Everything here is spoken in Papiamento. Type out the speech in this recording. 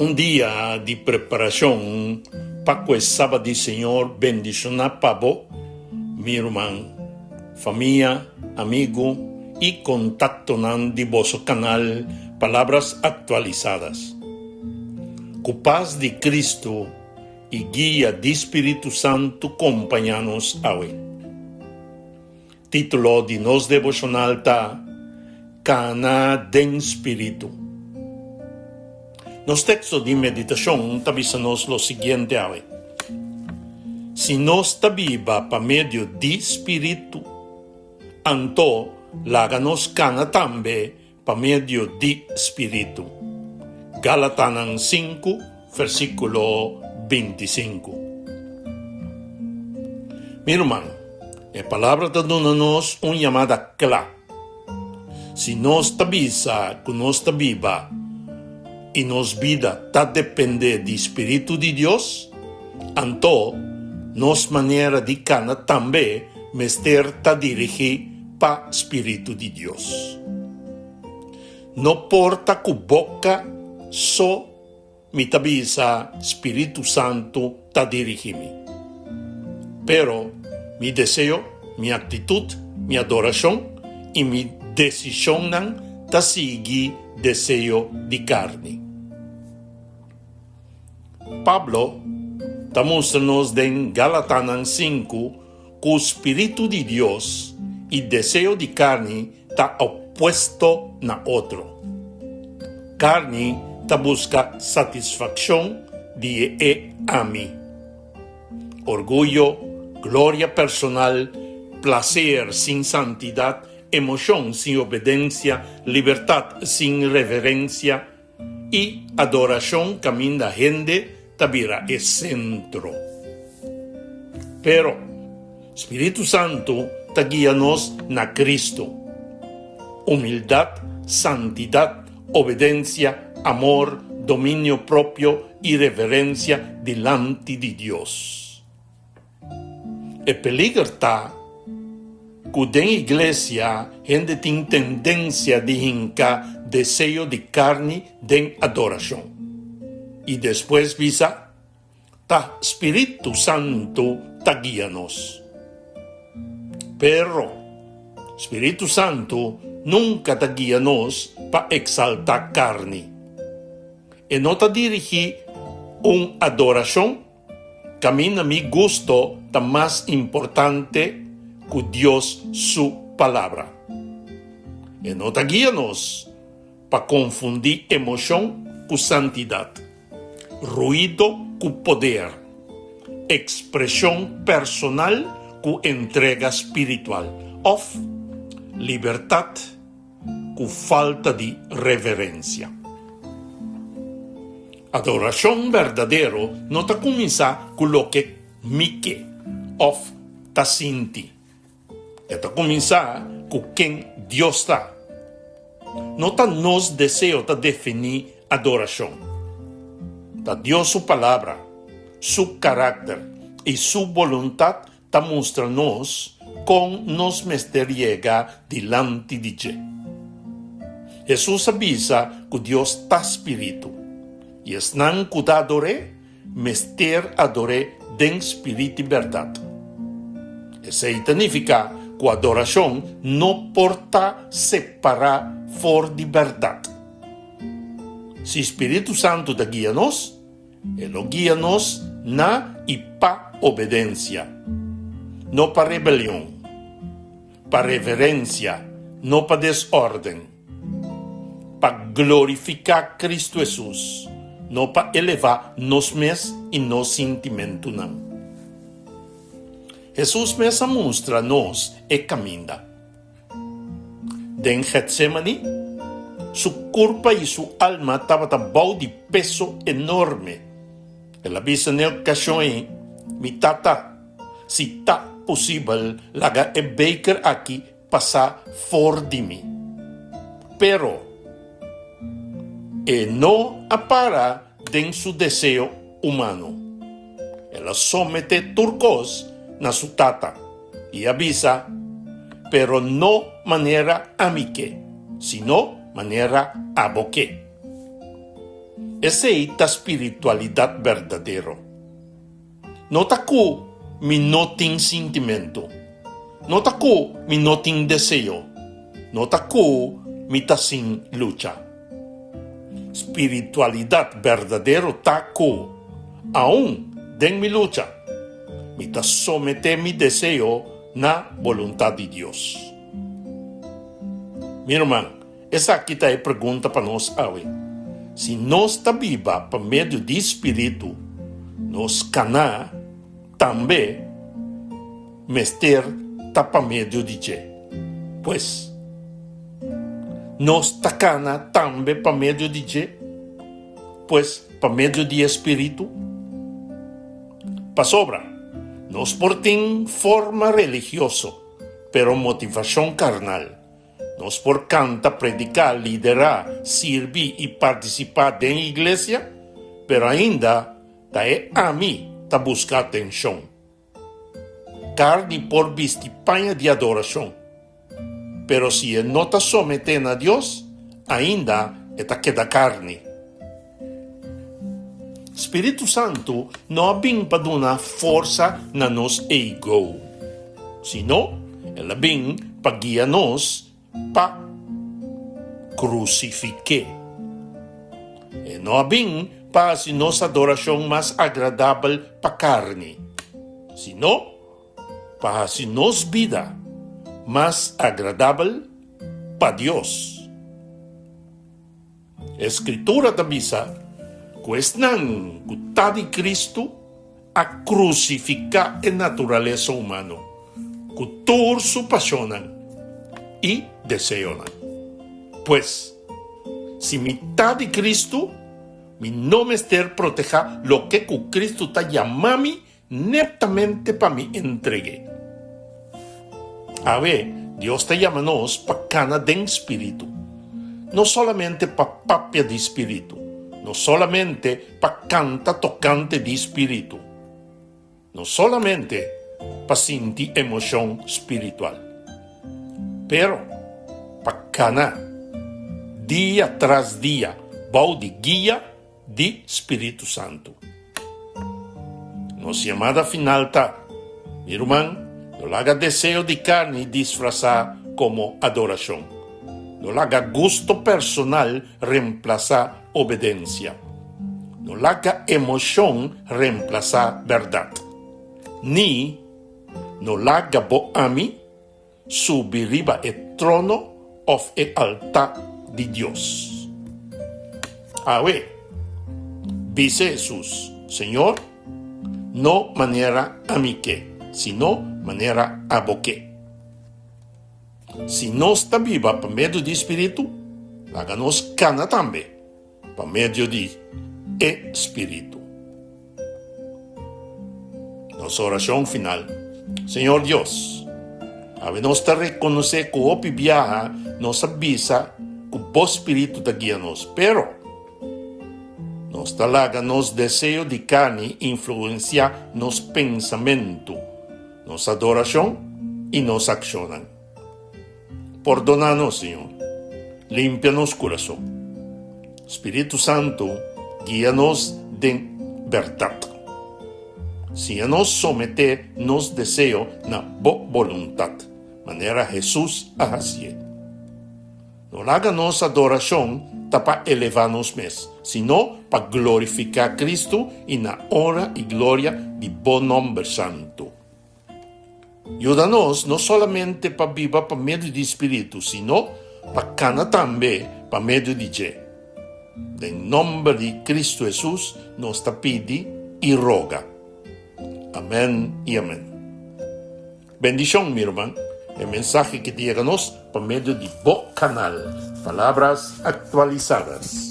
Un dia di preparashon pa ku e Sabat di Señor bendishoná pa bo, mi ruman, famia, amigu i kontaktonan di boso kanal Palabras Actualizadas. Ku pas di Cristo i guia di Spiritu Santu kompañá nos awe. Título di nos devoshonal ta Kana den Spiritu. Nos teksto di meditashon ta bisa nos lo siguiente awe, Si nos ta biba pa medio di Spiritu, anto laga nos kana tambe Pa medio di Spiritu. Galatanan sinku, versíkulo bintisinku. Mi ruman, e Palabra ta duna nos un yamada kla. Si nos ta bisa ku nos ta biba i nos bida ta dependé di Spiritu di Dios, anto nos manera di kana tambe mester ta dirigí pa Spiritu di Dios. No por ta ku boka so mi ta bisa Spiritu Santu ta dirigí mi. Pero mi deseo, mi aktitut, mi adorashon i mi desishonnan ta sigui deseo di karni. Pablo ta mustra nos den Galatanan sinku Ku spiritu di Dios i deseo di karni ta opuesto na otro. Karni ta buska satisfakshon di e ami. Orguyo, gloria personal, plaser sin santidat, emoshon sin obedensia, libertat sin reverensia, I adorashon kaminda hende ta bira e sentro. Pero, Spiritu Santu ta guia nos na Kristu. Humildat, santidat, obedensia, amor, dominio propio i reverensia dilanti di Dios. E peliger ta ku den iglesia hende tin tendensia di hinka deseo di karni den adorashon i despues bisa, Ta spiritu santu ta guia nos. Pero, spiritu santu nunka ta guia nos pa eksaltá karni. E no ta dirigí un adorashon Caminda mi gusto ta mas importante cu Dios su Palabra. E no ta guia nos pa confundi emocion cu santidad, ruido cu poder, expresion personal cu entrega spiritual of libertad ku falta di reverensia. Adorashon berdadero no ta kuminsá ku loke mi ke òf ta sinti. E ta kuminsá ku ken Dios ta. No ta nos deseo ta definí adorashon. Ta Dios su Palabra, su karakter i su boluntat ta mustra nos kon nos mester yega dilanti di dje. Hesus a bisa ku Dios ta Spiritu, i esnan ku ta ador'é mester ador'é den spiritu i bèrdat. Esei ta nifiká ku adorashon no por ta separá for di bèrdat. Si spiritu santu ta guia nos, E lo guia nos na i pa obedensia, no pa rebelion, pa reverensia, no pa desorden, pa glorifiká Kristu Hesus, no pa elevá nos mes i nos sintimentunan. Hesus mes a mustra nos e kaminda. Den Getsemani, su kurpa i su alma tabata bou di peso enorme. El a bisa n'e okashon ei, Mi Tata, si ta posibel, laga e beker aki pasa for di mi. Pero, e no a para den su deseo humano. El a someté tur kos na su Tata. I a bisa, Pero no manera ami ke, sino manera abo ke. Esei ta spiritualidat berdadero. No ta ku mi no tin sintimentu. No ta ku mi no tin deseo. No ta ku mi ta sin lucha. Spiritualidat berdadero ta ku, aun den mi lucha, mi ta someté mi deseo na boluntat di Dios. Mi ruman, Esaki ta e pregunta pa nos awe. Si nos ta biba pa medio di spiritu, nos kana tambe mester ta pa medio di dje. Pues, nos ta kana tambe pa medio di dje, pues pa medio di e spiritu? Pasobra, nos por tin forma religioso, pero motivashon karnal. Nos por kanta, prediká, liderá, sirbi i partisipá den iglesia, pero ainda ta e ami ta buska atenshon. Karni por bisti paña di adorashon, pero si e no ta someté na Dios, ainda e ta keda karni. Spiritu Santu no a bin pa duna forsa na nos ego, sino el a bin pa guia nos pa krusifik'é. E no a bin pa hasi nos adorashon mas agradabel pa karni, sino pa hasi nos bida mas agradabel pa Dios. E Skritura ta bisa ku esnan ku ta di Kristu a krusifiká e naturalesa humano ku tur su pashonnan i deseonan. Pues, si mi ta di Kristu, mi no mester protehá loke ku Kristu ta yama mi Netamente pa mi entreg'é. Awe, Dios ta yama nos pa kana den spiritu. No solamente pa papia di spiritu, no solamente pa kanta tokante di spiritu, no solamente pa sinti emoshon spiritual, pero pa kana dia tras dia bou di guia di Spiritu Santu. Nos yamada final ta, Mi ruman, no laga deseo di karni disfrasá komo adorashon. No laga gusto personal remplasá obedensia. No laga emoshon remplasá bèrdat. Ni no laga bo ami Subi riba e trono òf e altá di Dios. Awe, bisa Hesus, Señor, no manera ami ke, sino manera abo ke. Si nos ta biba pa medio di Spiritu, laga nos kana tambe pa medio di e Spiritu. Nos orashon final, Señor Dios, awe nos ta rekonosé ku hopi biaha nos a bisa ku Bo Spiritu ta guia nos, pero nos ta laga nos deseo di karni influensiá nos pensamentu, nos adorashon i nos akshonnan. Pordoná nos, Señor. Limpia nos kurason. Spiritu Santu, guia nos den bèrdat. Siña nos someté nos deseo na Bo boluntat, manera Hesus a hasié. No laga nos adorashon ta pa elevá nos mes, sino pa glorifiká Kristu i na onra i gloria di Bo nòmber santu. Yuda nos no solamente pa biba pa medio di Spiritu, sino pa kana tambe pa medio di dje. Den nomber di Cristo Jesus nos ta pidi i roga. Amen i amen. Bendicion, mi ruman. E mensahe ki ta yega nos pa medio di bo canal, Palabras Actualizadas.